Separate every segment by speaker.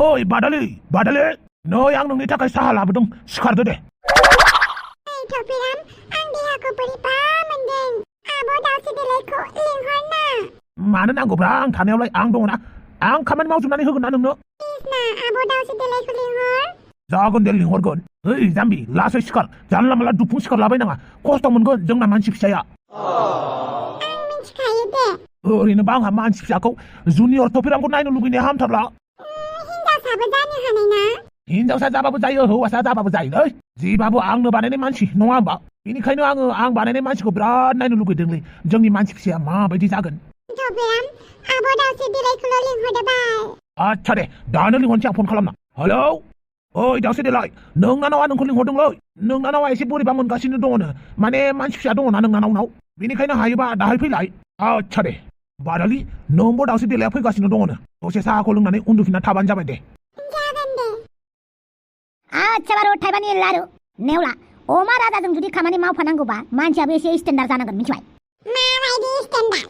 Speaker 1: ओइ बादालि नै आं नोंनि थाखाय साहा लाबोदों सिखारदो दे।
Speaker 2: थफिराम आं देहाखौ बोरैबा मोनदों आब' दाउस्रि देलायखौ लिंहरना।
Speaker 1: मानो नांगौब्रा आं थानायावलाय आं दङना आं खामानि मावजोबनानै होगोन ना नोंनो।
Speaker 2: प्लिज ना आब' दाउस्रि देलायखौ लिंहर।
Speaker 1: जागोन दे लिंहरगोन। ओइ जाम्बि लासै सिखार जानला मानला दुफुं सिखारलाबायनाङा खस्थ' मोनगोन जोंना मानसि फिसाया।
Speaker 2: आं मिथिखायो दे।
Speaker 1: ओरैनोबा आंहा मानसि फिसाखौ जुनियर थफिरामखौ नायनो लुगैनाया हामथारला।
Speaker 2: हिनजावसाबो जानो हानाय ना?
Speaker 1: हिनजावसा जाबाबो जायो हौवासा जाबाबो जायोलै जिबाबो आंनो बानायनाय मानसि नङा होमबा बेनिखायनो आं बानायनाय मानसिखौ बिराद नायनो लुगैदोंलै जोंनि मानसि फिसाया माबायदि जागोन।
Speaker 2: थफिराम आब' दाउस्रि देलायखौल' लिंहरदो बाल।
Speaker 1: आच्छा दे दानो लिंहरनोसै आं फन खालामना। हेलौ ओइ दाउस्रि देलाय नोंनानावा नोंखौ लिंहरदोंलै नोंनानावा एसे बोरैबा मोनगासिनो दङनो माने मानसि फिसा दङना नोंनानावनाव बेनिखायनो हायोबा दाहाय फैलाय। आच्छा दे बादालि नोंबो दाउस्रि देलाया फैगासिनो दङनो दसे साहाखौ लोंनानै उन्दुफिनना थाबानो जाबाय दे।
Speaker 2: जागोन दे।
Speaker 3: आच्छा बारु थाइबानि लारु नेवला अमा राजाजों जुदि खामानि मावफानांगौबा मानसियाबो एसे स्टेन्डार्ड जानांगोन मिथिबाय।
Speaker 2: माबायदि स्टेन्डार्ड?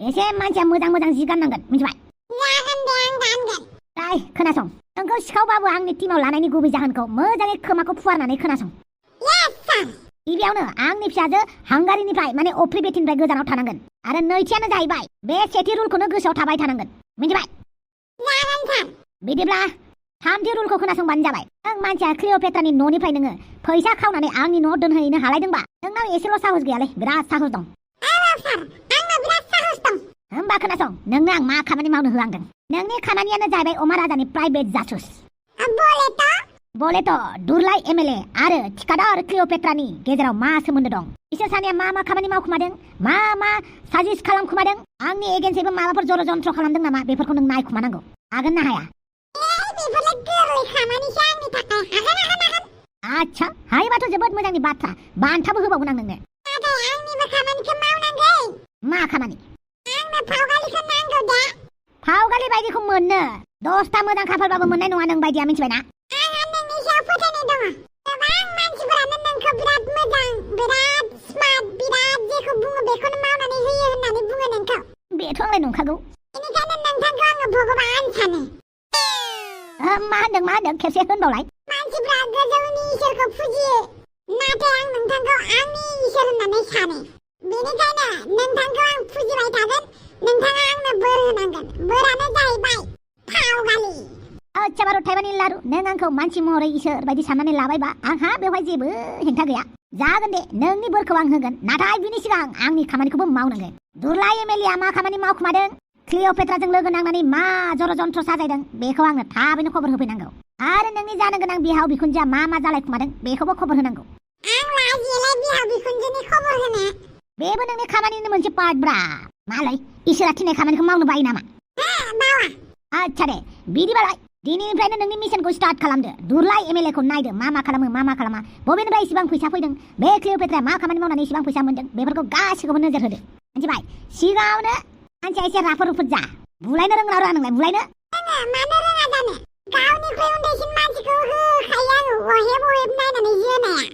Speaker 3: एसे मानसिया मोजां जि गाननांगोन मिथिबाय।
Speaker 2: जागोन दे आं गानगोन।
Speaker 3: दाय खोनासं नोंखौ सिखावबाबो आंनि टिमाव लानायनि गुबै जाहोनखौ मोजाङै खोमाखौ फुवारनानै खोनासं।
Speaker 2: येस सार।
Speaker 3: गिबियावनो आंनि फिसाजो हांगारिनिफ्राय माने अफ्रि बेटिनिफ्राय गोजानाव थानांगोन आरो नैथियानो जाहैबाय बे सेथि रुलखौनो गोसोआव थाबाय थानांगोन मिथिबाय।
Speaker 2: जागोन सार।
Speaker 3: बिदिब्ला थामथि रुलखौ खोनासंबानो जाबाय। नों मानसिया क्लिअपेट्रानि न'निफ्राय नोङो फैसा खावनानै आंनि न'आव दोनहैनो हालायदोंबा नोंनाव एसेल' साहस गैयालै बिराद साहस दं।
Speaker 2: औ सार आंनाव बिराद साहस दं।
Speaker 3: होमबा खोनासं नोंनो आं मा खामानि मावनो होलांदों। नोंनि खामानियानो जाहैबाय अमा राजानि प्राइभेट जासुस। बलेट' दुरलाइ एमएलए आरो थिखादार क्लिअपेट्रानि गेजेराव मा सोमोन्दो दं बिसोर सानैया मा खामानि मावखुमादों मा साजिस खालामखुमादों आंनि एगेन्सैबो माबाफोर जर जन्त्र खालामदों नामा बेफोरखौ नों नायखुमानांगौ। हागोन ना हाया?
Speaker 2: बेफोरलाय गोरलै खामानिसो आंनि थाखाय हागोन।
Speaker 3: आच्छा हायोबाथ' जोबोद मोजांनि बाथ्रा बान्थाबो होबावगोन आं नोंनो।
Speaker 2: नाथाय आंनिबो खामानिखौ मावनांगौ।
Speaker 3: मा खामानि?
Speaker 2: आंनो फावगालिखौ नांगौ दा।
Speaker 3: फावगालि बायदिखौ मोननो 10टा मोजां खाफालबाबो मोननाय नङा नों बायदिया मिथिबायना।
Speaker 2: आंहा नोंनि सायाव फोथायनाय दङ। गोबां मानसिफोरानो नोंखौ बिराद मोजां बिराद स्मार्ट बिराद जेखौ बुङो बेखौनो मावनानै होयो होननानै बुङो नोंखौ।
Speaker 3: बेथ' आंलाय नंखागौ।
Speaker 2: बेनिखायनो नोंथांखौ आङो भगबान सानो।
Speaker 3: मा होनदों खेबसे होनबावलाय।
Speaker 2: मानसिफ्रा गोजौनि इसोरखौ फुजियो नाथाय आं नोंथांखौ आंनि इसोर होननानै सानो। बेनिखायनो नोंथांखौ आं फुजिबाय थागोन नोंथाङा आंनो बोर होनांगोन। बोरानो जाहैबाय फावगालि।
Speaker 3: आच्छा बारु थाइबानि लारु नों आंखौ मानसि महरै इसोर बायदि साननानै लाबायबा आंहा बेवहाय जेबो हेंथा गैया। जागोन दे नोंनि बोरखौ आं होगोन नाथाय बिनि सिगां आंनि खामानिखौबो मावनांगोन। दुरलाइ एमएलएआ मा खामानि मावखुमादों क्लिअपेट्राजों लोगो नांनानै मा जर जन्त्र साजायदों बेखौ आंनो थाबैनो खबर होफैनांगौ आरो नोंनि जानो गोनां बिहाव बिखुनजोआ मा जालायखुमादों बेखौबो खबर होनांगौ।
Speaker 2: आं लाजियोलाय बिहाव बिखुनजोनि खबर होनो।
Speaker 3: बेबो नोंनि खामानिनि मोनसे पार्ट ब्रा। मालाय इसोरा थिननाय खामानिखौ मावनो बायो नामा?
Speaker 2: बावा।
Speaker 3: आच्छा दे बिदिबालाय दिनैनिफ्रायनो नोंनि मिशनखौ स्टार्ट खालामदो। दुरलाइ एमएलएखौ नायदो मा खालामो मा खालामा बबेनिफ्राय इसिबां फैसा फैदों बे क्लिअपेट्राया मा खामानि मावनानै इसिबां फैसा मोनदों बेफोरखौ गासिखौबो नोजोर होदो मिथिबाय। सिगाङावनो मानसिया एसे राफोद जा बुलायनो रोंना रोङा नोंलाय बुलायनो?
Speaker 2: मानो रोङा जानो गावनिख्रुइ उन्दैसिन मानसिखौ होखायो आङो अहेब नायनानै जोनाया।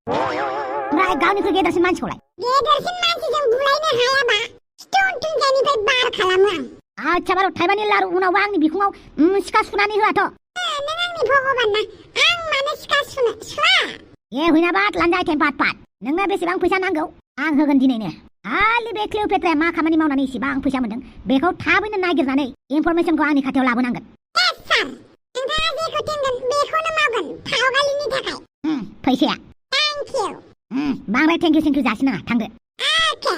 Speaker 3: ओमफ्राय गावनिख्रुइ गेदेरसिन मानसिखौलाय?
Speaker 2: गेदेरसिन मानसिजों बुलायनो हायाबा स्टन थुंगानिफ्राय बार खालामो आं।
Speaker 3: आच्छा बारु थाइबानि लारु उनावबा आंनि बिखुङाव सिखा सुनानै होआथ'।
Speaker 2: नों आंनि भगबान ना आं मानो सिखा सुनो सुवा।
Speaker 3: ए हुइनाबाद लान्जाय थेम्पाट नोंनो बेसेबां फैसा नांगौ आं होगोन दिनैनो। खालि बे क्लिअपेट्राया मा खामानि मावनानै इसिबां फैसा मोनदों बेखौ थाबैनो नागिरनानै इनफरमेसनखौ आंनि खाथियाव लाबोनांगोन।
Speaker 2: सार नोंथाङा जेखौ थिनगोन बेखौनो मावगोन फावगालिनि थाखाय।
Speaker 3: फैसाया?
Speaker 2: Thank you.
Speaker 3: बांद्राय थेंक इउ जासिनाङा थांदो।
Speaker 2: अके।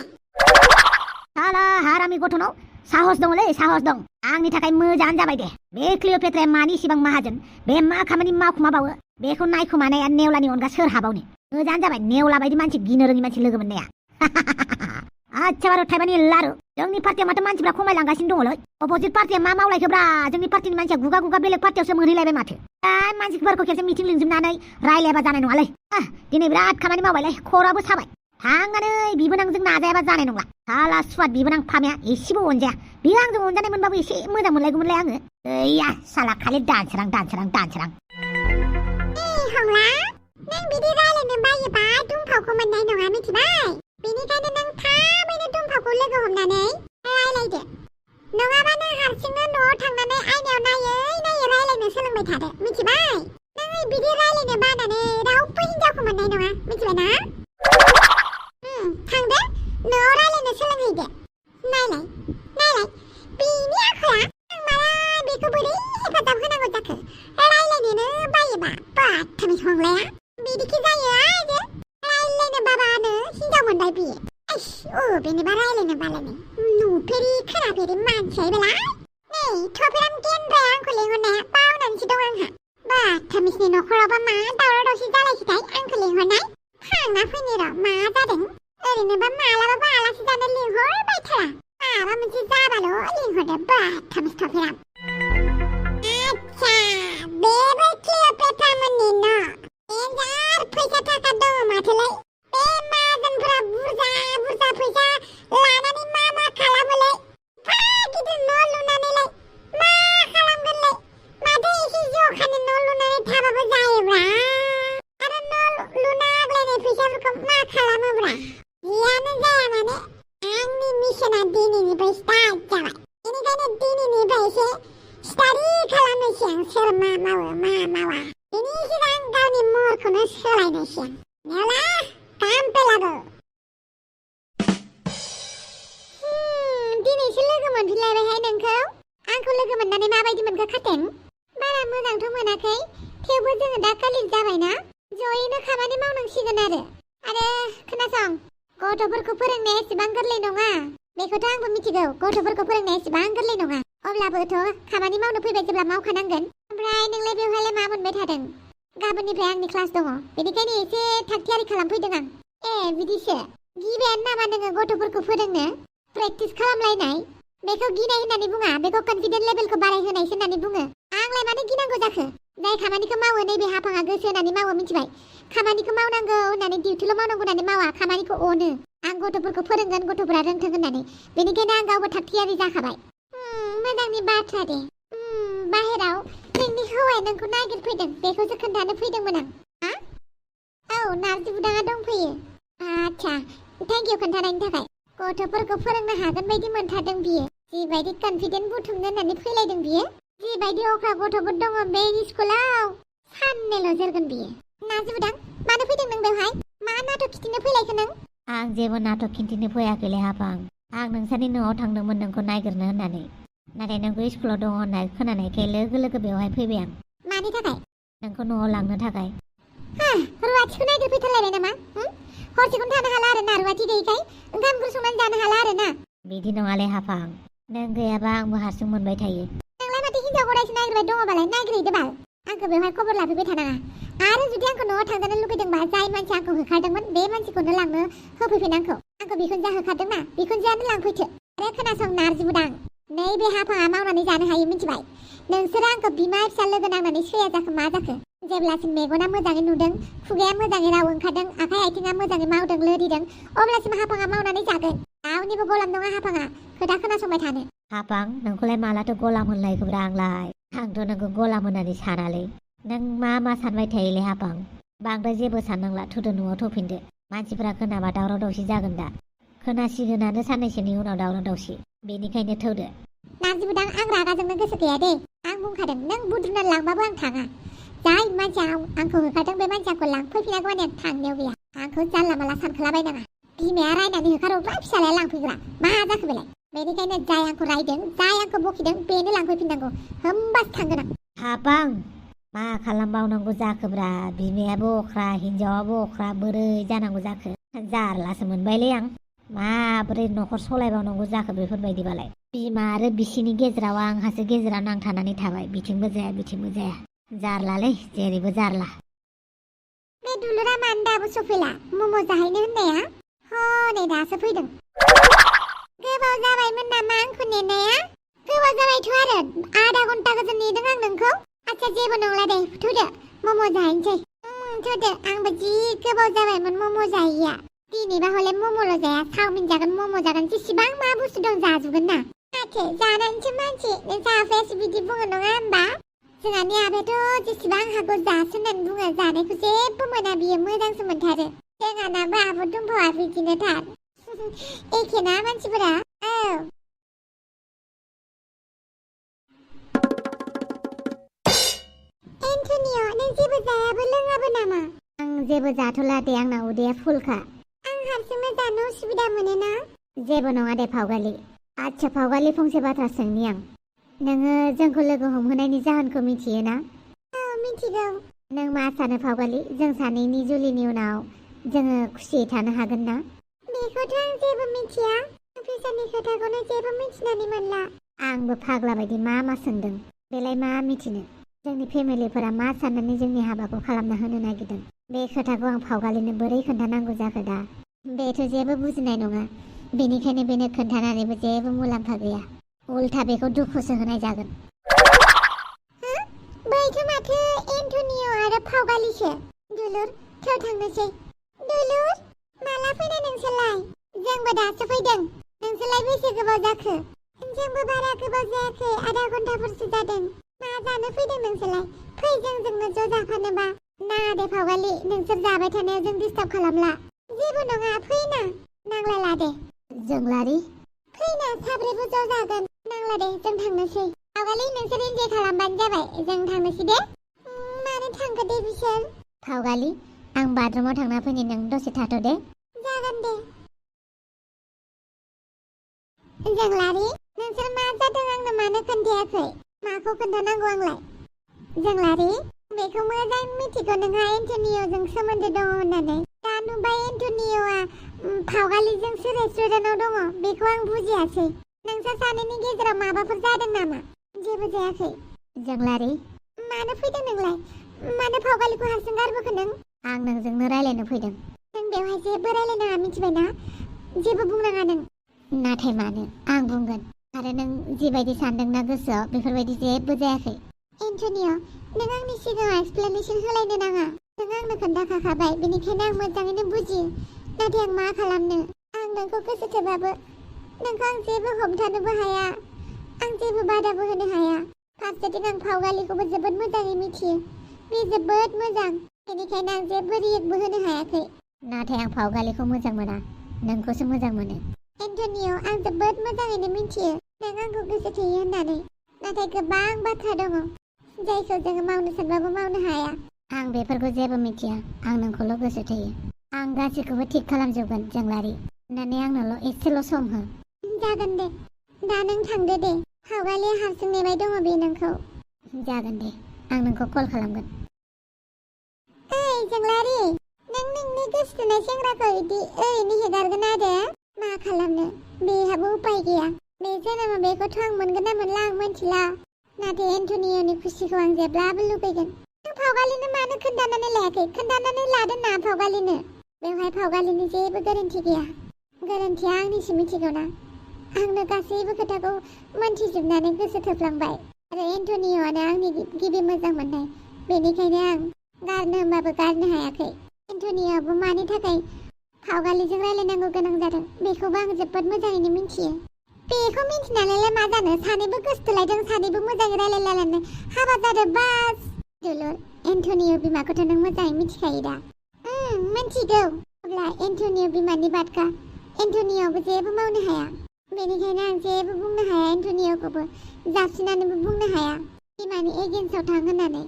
Speaker 3: साला हारामि गथ'नाव साहस दंलै साहस दं। आंनि थाखाय मोजाङानो जाबाय दे। बे क्लिअपेट्राया मानि इसिबां माहाजोन बे मा खामानि मावखुमाबावो बेखौ नायखुमानाया नेवलानि अनगा सोर हाबावनो। मोजाङानो जाबाय नेवला बायदि मानसि गिनो रोङि मानसि लोगो मोननाया। आच्छा बारु थाइबानि लारु जोंनि पार्टिया माथो मानसिफ्रा खमायलांगासिनो दङलै। अपोजिट पार्टिया मा मावलायखोब्रा जोंनि पार्टिनि मानसिया गुगा बेलेग पार्टियावसो मोनहैलायबाय माथो। मानसिफोरखौ खेबसे मिटिं लिंजोबनानै रायलायाबा जानाय नङालै। दिनै बिराद खामानि मावबायलै खराबो साबाय। थांनानै बिबोनांजों नाजायाबा जानाय नंला। साला सुवाद बिबोनां फामाया एसेबो अनजाया। बियो आंजों अनजानाय मोनबाबो एसे मोजां मोनलायगौमोनलाय आङो। गैया साला खालि दानसोरां।
Speaker 2: हंला नों बिदि रायलायनो बायोबा दुमफावखौ मोननाय नङा मिथिबाय। बेनिखायनो नों थाबैनो दुमफावखौ लोगो हमनानै रायलायदो नङाबा नों हारसिंनो न'आव थांनानै आयनायाव नायै रायलायनो सोलों सोलोंबाय थादो मिथिबाय नों बिदि रायलायनो बानानै रावबो हिनजावखौ मोननाय नङा मिथिबायना थांदो न'आव रायलायनो सोलोंहैदो नायलाय बिनि आखला आं माला बेखौ बोरै हेफाजाब होनांगौ जाखो रायलायनोनो बायोबा बाथामै हंलाया बिदिखि जायो आरो रायलायनो बाबानो हिनजाव मोनबाय बियो बेनिबा रायलायनो बालायनाय नुफेरि खोनाफेरि मानसिया बेलाय नै थफेराम गेन्द्राया आंखौ लेंहरनाया बावनानैसो दं आंहा बाथामिसनि न'खरावबा मा दावराव दावसि जालायखोथाय आंखौ लेंहरनाय थांना फैनो र' मा जादों ओरैनोबा मालाबाबो आलासि जानो लिंहरबाय थाया माबा मोनसे जाबाल' लिंहरदो बाथामिस थफेराम आच्छा बेबो क्लिअपेट्रामोननि न' एन्जार फैसा थाखा दङ माथोलाय बे माहाजोनफोरा बुरजा फैसा लानानै मा खालामोलाय गिदिर न' लुनानैलाय मा खालामगोनलाय माथो एसे जखानि न' लुनानै थाबाबो जायोब्रा आरो न' लुना आग्लायनाय फैसाफोरखौ मा खालामोब्रा जियानो जाया माने आंनि मिशना दिनैनिफ्राय स्टार्ट जाबाय बेनिखायनो दिनैनिफ्राय एसे स्टाडि खालामनोसै आं सोर मा मावो मा मावा बेनि सिगां गावनि महरखौनो सोलायनोसै आं नेवला काम पेलाबो दिनैसो लोगो मोनफिनलायबायहाय नोंखौ आंखौ लोगो मोननानै माबायदि मोनखो खाथें बारा मोजांथ' मोनाखै थेवबो जोङो दा कालिक जाबायना जयैनो खामानि मावनांसिगोन आरो खोनासं गथ'फोरखौ फोरोंनाया एसेबां गोरलै नङा बेखौथ' आंबो मिथिगौ गथ'फोरखौ फोरोंनाया एसेबां गोरलै नङा अब्लाबोथ' खामानि मावनो फैबाय जेब्ला मावखानांगोन ओमफ्राय नोंलाय बेवहायलाय मा मोनबाय थादों गाबोननिफ्राय आंनि क्लास दङ बेनिखायनो एसे थागथियारि खालामफैदों आं बिदिसो गिबायानो नामा नोङो गथ'फोरखौ फोरोंनो प्रेक्टिस खालामलायनाय बेखौ गिनाय होननानै बुङा बेखौ कनफिडेन्स लेभेलखौ बारायहोनायसो होननानै बुङो आंलाय मानो गिनांगौ जाखो जाय खामानिखौ मावो नैबे हाफाङा गोसो होनानै मावो मिथिबाय खामानिखौ मावनांगौ होननानै डिउटिल' मावनांगौ होननानै मावा खामानिखौ अनो आं गथ'फोरखौ फोरोंगोन गथ'फोरा रोंथों होननानै बेनिखायनो आं गावबो थागथियारि जाखाबाय मोजांनि बाथ्रा दे बाहेराव नोंनि हौवाया नोंखौ नागिरफैदों बेखौसो खोन्थानो फैदोंमोन आं नारजि बुदाङा दंफैयो आच्छा थेंक इउ खोन्थानायनि थाखाय गथ'फोरखौ फोरोंनो हागोन बायदि मोनथारदों बियो जिबायदि कनफिडेन्ट बुथुमनो होननानै फैलायदों बियो जिबायदि अख्रा गथ'फोर दङ बे स्कुलाव साननैल' जोरगोन बियो नारजि बुदां मानो फैदों नों बेवहाय मा नाटक खिन्थिनो फैलायखो नों
Speaker 3: आं जेबो नाटक खिन्थिनो फैयाखैलै हाफां आं नोंसोरनि न'आव थांदोंमोन नोंखौ नागिरनो होननानै नाथाय नोंखौ स्कुलाव दङ होननाय खोनानायखाय लोगो लोगो बेवहाय फैबाय आं
Speaker 2: मानि थाखाय
Speaker 3: नोंखौ न'आव लांनो थाखाय
Speaker 2: रुवाथिखौ नागिरफैथारलायबाय नामा हरसेखौनो थानो हाला आरो ना रुवाथि गैयैखाय ओंखाम ओंख्रि संनानै जानो हाला आरो ना
Speaker 3: बिदि नङालै हाफां नों गैयाबा आंबो हारसिं मोनबाय थायो
Speaker 2: नोंलाय माथो हिनजाव गरायसो नागिरबाय दङबालाय नागिरहैदो बाल आंखौ बेवहाय खबर लाफैबाय थानाङा आरो जुदि आंखौ न'आव थांजानो लुगैदोंबा जाय मानसि आंखौ होखारदोंमोन बे मानसिखौनो लांनो होफैफिन आंखौ बिखुनजोआ होखारदोंना बिखुनजोआनो लांफैथो आरो खोनासं नारजि बुदां नैबे हाफाङा मावनानै जानो हायो मिथिबाय नोंसोरो आंखौ बिमा फिसा लोगो नांनानै सुया जाखो मा जाखो जेब्लासिम मेगना मोजाङै नुदों खुगाया मोजाङै राव ओंखारदों आखाइ आथिङा मोजाङै मावदों लोरिदों अब्लासिम हाफाङा मावनानै जागोन रावनिबो गलाम नङा हाफाङा खोथा खोनासंबाय थानो
Speaker 3: हाफां नोंखौलाय मालाथो गलाम होनलायखोब्रा आंलाय आंथ' नोंखौ गलाम होननानै सानालै नों मा सानबाय थायोलै हाफां बांद्राय जेबो साननांला थुदो न'आव थफिनदो मानसिफोरा खोनाबा दावराव दावसि जागोन दा खोनासिगोनानो साननैसोनि उनाव दावराव दावसि बेनिखायनो थौदो
Speaker 2: नारजि बुदां आं रागा जोंनो गोसो गैया दे आं बुंखादों नों बुद्रुनानै लांबाबो आं थाङा जाय मानसिया आंखौ होखारदों बे मानसिखौ लांफैफिनागौ माने आं थांनायाव गैया आंखौ जानला माला सानखोलाबायनाङा बिमाया रायनानै होखारोब्ला फिसालाया लांफैग्रा मा जाखो बेलाय बेनिखायनो जाय आंखौ रायदों जाय आंखौ बखिदों बेनो लांफैफिननांगौ होमबासो थांगोन आं
Speaker 3: हाफां मा खालामबावनांगौ जाखोब्रा बिमायाबो अख्रा हिनजावाबो अख्रा बोरै जानांगौ जाखो जारलासो मोनबायलै आं माबोरै न'खर सलायबावनांगौ जाखो बेफोरबायदिबालाय बिमा आरो बिसिनि गेजेराव आंहासो गेजेराव नांथानानै थाबाय बिथिंबो जाया बिथिंबो जाया जारलालै जेरैबो जारला
Speaker 2: बे दुलुरा मानो दाबो सफैला मम' जाहैनो होननाया हनै दासो फैदों गोबाव जाबायमोन नामा आंखौ नेनाया गोबाव जाबायथ' आरो आधा घन्टा गोजोन नेदों आं नोंखौ आच्छा जेबो नंला दे थुदो मम' जाहैनोसै थुदो आंबो जि गोबाव जाबायमोन मम' जाहैया दिनैबा हले मम'ल' जाया चावमिन जागोन मम' जागोन जेसेबां मा बुस्थु दं जाजोबगोन ना माथो जानानैसो मानसि नोंसा आफायासो बिदि बुङो नङा होमबा जोंहानि आफायाथ' जेसेबां हागौ जासो होननानै बुङो जानायखौ जेबो मोना बियो मोजांसो मोनथारो जोंहानाबो आब' दंबावा बिदिनो थार एखेना मानसिफोरा एन्टनिय' नों जेबो जायाबो लोङाबो नामा?
Speaker 3: आं जेबो जाथ'ला दे आंना उदैया फुलखा।
Speaker 2: आं हारसिंनो जानो उसुबिदा मोनोना।
Speaker 3: जेबो नङा दे फावगालि। आच्छा फावगालि फंसे बाथ्रा सोंनि आं। नोङो जोंखौ लोगो हमहोनायनि जाहोनखौ मिथियो ना?
Speaker 2: औ मिथिगौ।
Speaker 3: नों मा सानो फावगालि जों सानैनि जुलिनि उनाव जोङो खुसियै थानो हागोन ना?
Speaker 2: बेखौथ' आं जेबो मिथिया। फैसानि खोथाखौनो जेबो मिथिनानै मोनला।
Speaker 3: आंबो फाग्ला बायदि मा सोंदों। बेलाय मा मिथिनो? जोंनि फेमिलिफोरा मा साननानै जोंनि हाबाखौ खालामना होनो नागिरदों? बे खोथाखौ आं फावगालिनो बोरै खोन्थानांगौ जाखो दा? बेथ' जेबो बुजिनाय नङा। बेनिखायनो बेनो खोन्थानानैबो जेबो मुलाम्फा गैया। उल्था बेखौ दुखुसो होनाय जागोन।
Speaker 2: बैथ' माथो एन्टनिय' आरो फावगालिसो। दुलुर थौ थांनोसै। दुलुर माला फैनाय नोंसोरलाय? जोंबो दासो फैदों। नोंसोरलाय बेसे गोबाव जाखो? जोंबो बारा गोबाव जायाखै, आधा घन्टाफोरसो जादों। मा जानो फैदों नोंसोरलाय? फै जोंनो ज' जाफानोबा। नाङा दे फावगालि, नोंसोर जाबाय थानायाव जों डिस्टार्ब खालामला। जेबो नङा, फैना। नांलायला दे।
Speaker 3: जोंलारि
Speaker 2: फैना, साब्रैबो ज' जागोन। नांला दे, जों थांनोसै। फावगालि नोंसोर इन्जय खालामबानो जाबाय। जों थांनोसै दे। मानो थांखो दे बिसोर?
Speaker 3: फावगालि आं बाथरुमाव थांना फैनि, नों दसे थाथ' दे।
Speaker 2: जागोन दे। जोंलारि नोंसोर मा जादों आंनो मानो खोन्थायाखै? माखौ खोन्थानांगौ आंलाय? जोंलारि बेखौ मोजां मिथिगौ नोंहा एन्टनिय'जों सोमोन्दो दङ होननानै। दा नुबाय एन्टनिय'आ फावगालिजोंसो रेस्टुरेन्टाव दङ। बेखौ आं बुजियासै। नोंसोर सानैनि गेजेराव माबाफोर जादों नामा? जेबो जायाखै।
Speaker 3: जोंलारि
Speaker 2: मानो फैदों नोंलाय? मानो फावगालिखौ हारसिं गारबोखो नों?
Speaker 3: आं नोंजोंनो रायलायनो फैदों।
Speaker 2: नों बेवहाय जेबो रायलायनाङा, मिथिबायना? जेबो बुंनाङा नों।
Speaker 3: नाथाय मानो? आं बुंगोन। आरो नों जिबायदि सानदोंना गोसोआव बेफोरबायदि जेबो जायाखै।
Speaker 2: एन्टनिय' नों आंनि सिगाङाव एक्सप्लेनेसन होलायनो नाङा। नों आंनो खोन्थाखाबाय, बेनिखायनो आं मोजाङैनो बुजियो। नाथाय आं मा खालामनो? आं नोंखौ गोसो थोबाबो नोंखौ आं जेबो हमथानोबो हाया। आं जेबो बादाबो होनो हाया। फारसेथिं आं फावगालिखौबो जोबोद मोजाङै मिथियो। बे जोबोद मोजां। बेनिखायनो आं जेबो रियेक्टबो होनो हायाखै।
Speaker 3: नाथाय आं फावगालिखौ मोजां मोना, नोंखौसो मोजां मोनो।
Speaker 2: एन्टनिय' आं जोबोद मोजाङैनो मिथियो नों आंखौ गोसो थोयो होननानै। नाथाय गोबां बाथ्रा दङ जायखौ जोङो मावनो सानबाबो मावनो हाया।
Speaker 3: आं बेफोरखौ जेबो मिथिया। आं नोंखौल' गोसो थोयो। आं गासैखौबो थिग खालामजोबगोन जोंलारि। अन्नानै आंनोल' एसेल' सम हो।
Speaker 2: जागोन दे। दा नों थांदो दे। फावगालिया हारसिं नेबाय दङ बे नोंखौ।
Speaker 3: जागोन दे, आं नोंखौ कल खालामगोन।
Speaker 2: ओइ जोंलारि, नों नोंनि गोसो थोनाय सेंग्राखौ इदि ओरैनो हेगारगोन आरो? मा खालामनो? बेहाबो उपाय गैया। बे जोनोमाव बेखौथ' आं मोनगोन ना मोनला आं मिथिला। नाथाय एन्टनिय'नि खुसिखौ आं जेब्लाबो लुबैगोन। नों फावगालिनो मानो खोन्थानानै लायाखै? खोन्थानानै लादो ना फावगालिनो। बेवहाय फावगालिनि जेबो गोरोन्थि गैया। गोरोन्थिया आंनिसो, मिथिगौना? आंनो गासैबो खोथाखौ मोनथिजोबनानै गोसो थोफ्लांबाय। आरो एन्टनिय'आनो आंनि गिबि मोजां मोननाय। बेनिखायनो आं गारनो होनबाबो गारनो हायाखै। एन्टनिय'आबो मानि थाखाय फावगालिजों रायलायनांगौ गोनां जादों बेखौबो आं जोबोद मोजाङैनो मिथियो। बेखौ मिथिनानैलाय मा जानो? सानैबो गोसो थोलायदों, सानैबो मोजाङै रायलायलायनानै हाबा जादों बास। दुलुर, एन्टनिय' बिमाखौथ' नों मोजाङै मिथिखायो दा? मिथिगौ। अब्ला एन्टनिय' बिमानि बाथ्रा एन्टनिय'आबो जेबो मावनो हाया। बेनिखायनो आं जेबो बुंनो हाया। एन्टनिय'खौबो जासिनानैबो बुंनो हाया बिमानि एगेन्स्टआव थां होननानै।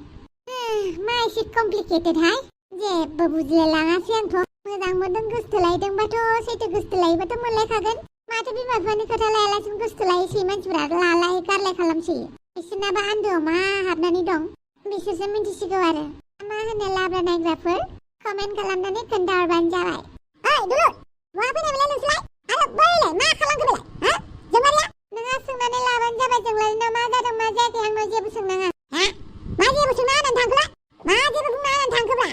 Speaker 2: मा एसे कमप्लिकेटेडहाय? जेबो बुजिलायलाङासै आंथ'। मोजां मोनदों, गोसो थोलायदोंबाथ' सैथो गोसो थोलायोबाथ' मोनलायखागोन। माथो बिमा बिफानि खोथा लायालासिनो गोसो थोलायसै मानसिफोरा, लालाय गारलाय खालामसैयो। बिसोरनाबा आन्दोआव मा हाबनानै दं बिसोरसो मिथिसिगौ। आरो मा होनो लाब्रा नायग्राफोर, कमेन्ट खालामनानै खोन्थाहरबानो जाबाय। ओइ दुलुर, बहा फैनायमोनलाय नोंसोरलाय? आरो बैलाय मा खालामखो बेलाय? जोंलारिया? नोंहा सोंनानै लाबानो जाबाय। जोंलारिनाव मा जादों मा जायाखै आंनाव जेबो सोंनाङा। मा जेबो सोंनाङा होननानै थांखोलाय? मा जेबो बुंनाङा होननानै थांखोब्रा?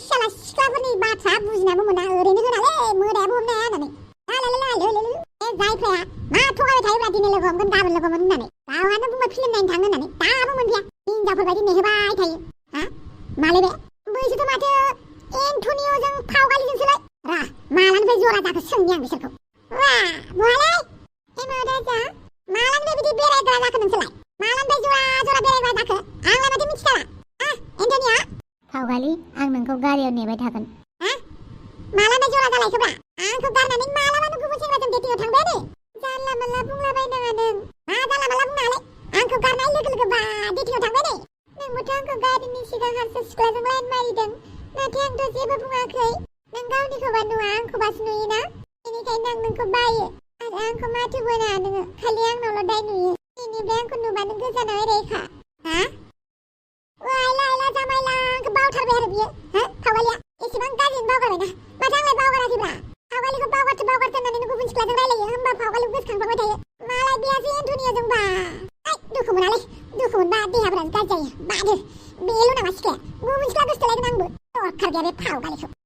Speaker 2: साला सिख्लाफोरनि बाथ्रा बुजिनाबो मोना। ओरैनो होनालै मोदायाबो हमनो हाया होननानै। जायफ्राया मा थगायबाय थायोब्रा, दिनै लोगो हमगोन गाबोन लोगो हमगोन होननानै। गावहानो बुंबाय फिल्म नायनो थाङो होननानै, दाबो मोनफैया। हिनजावफोरबायदि नेहोबाय थायो। मालै बे? बैसोथ' माथो एन्टनिय'जों फावगालिजोंसोलाय। मालानिफ्राय जरा जाखो सोंनि आं बिसोरखौ। बहालाय? एमाव राजा, मालानिफ्राय बिदि बेरायग्रा जाखो नोंसोरलाय? मालानिफ्राय जरा बेरायग्रा जाखो? आंलाय माथो मिथिथारा। एन्टनिय'आ?
Speaker 3: फावगालि, आं नोंखौ गारियाव नेबाय थागोन।
Speaker 2: मालानिफ्राय जरा जालायखोब्रा? आंखौ गारनानै मालाबानो गुबुन सेंग्राजों डेटिंआव थांबायानो? जानला मानला बुंलाबायनाङा नों। मा जानला मानला बुंनाङालै? आंखौ गारनाय लोगो लोगो बा डेटिंआव थांबाय नै। नोंबोथ' आंखौ गारिनि नों हारसा सिख्लाजों लाइन मारिदों नाथाय आंथ' जेबो बुङाखै नों गावनिखौबा नुवा आंखौबासो नुयोना बेनिखायनो आं नोंखौ बायो आरो आंखौ माथोबो नाङा नोङो खालि आंनावल' दाय नुयो दिनैनिफ्राय आंखौ नुबानो गोजानाव एरायखा हा आइला आइला जामाइला आंखौ बावथारबाय आरो बियो हा फावगालिया एसेबां गाज्रि बावगारबायना माथो आंलाय बावगाराखैब्रा फावगालिखौ बावगारथो होननानै गुबुन सिख्लाजों रायलायो होमबा फावगालिखौ गोसोखांफ्लांबाय थायो मालाय बेयासो एन्टनियाजोंबा दुखु मोनालै दुखु मोनबा देहाफोरानो गाज्रि जायो बादो बेल' नामा सिख्लाया गुबुन सिख्ला गोसथोलायगोन आंबो दरखार गैया बे फावगालिखौ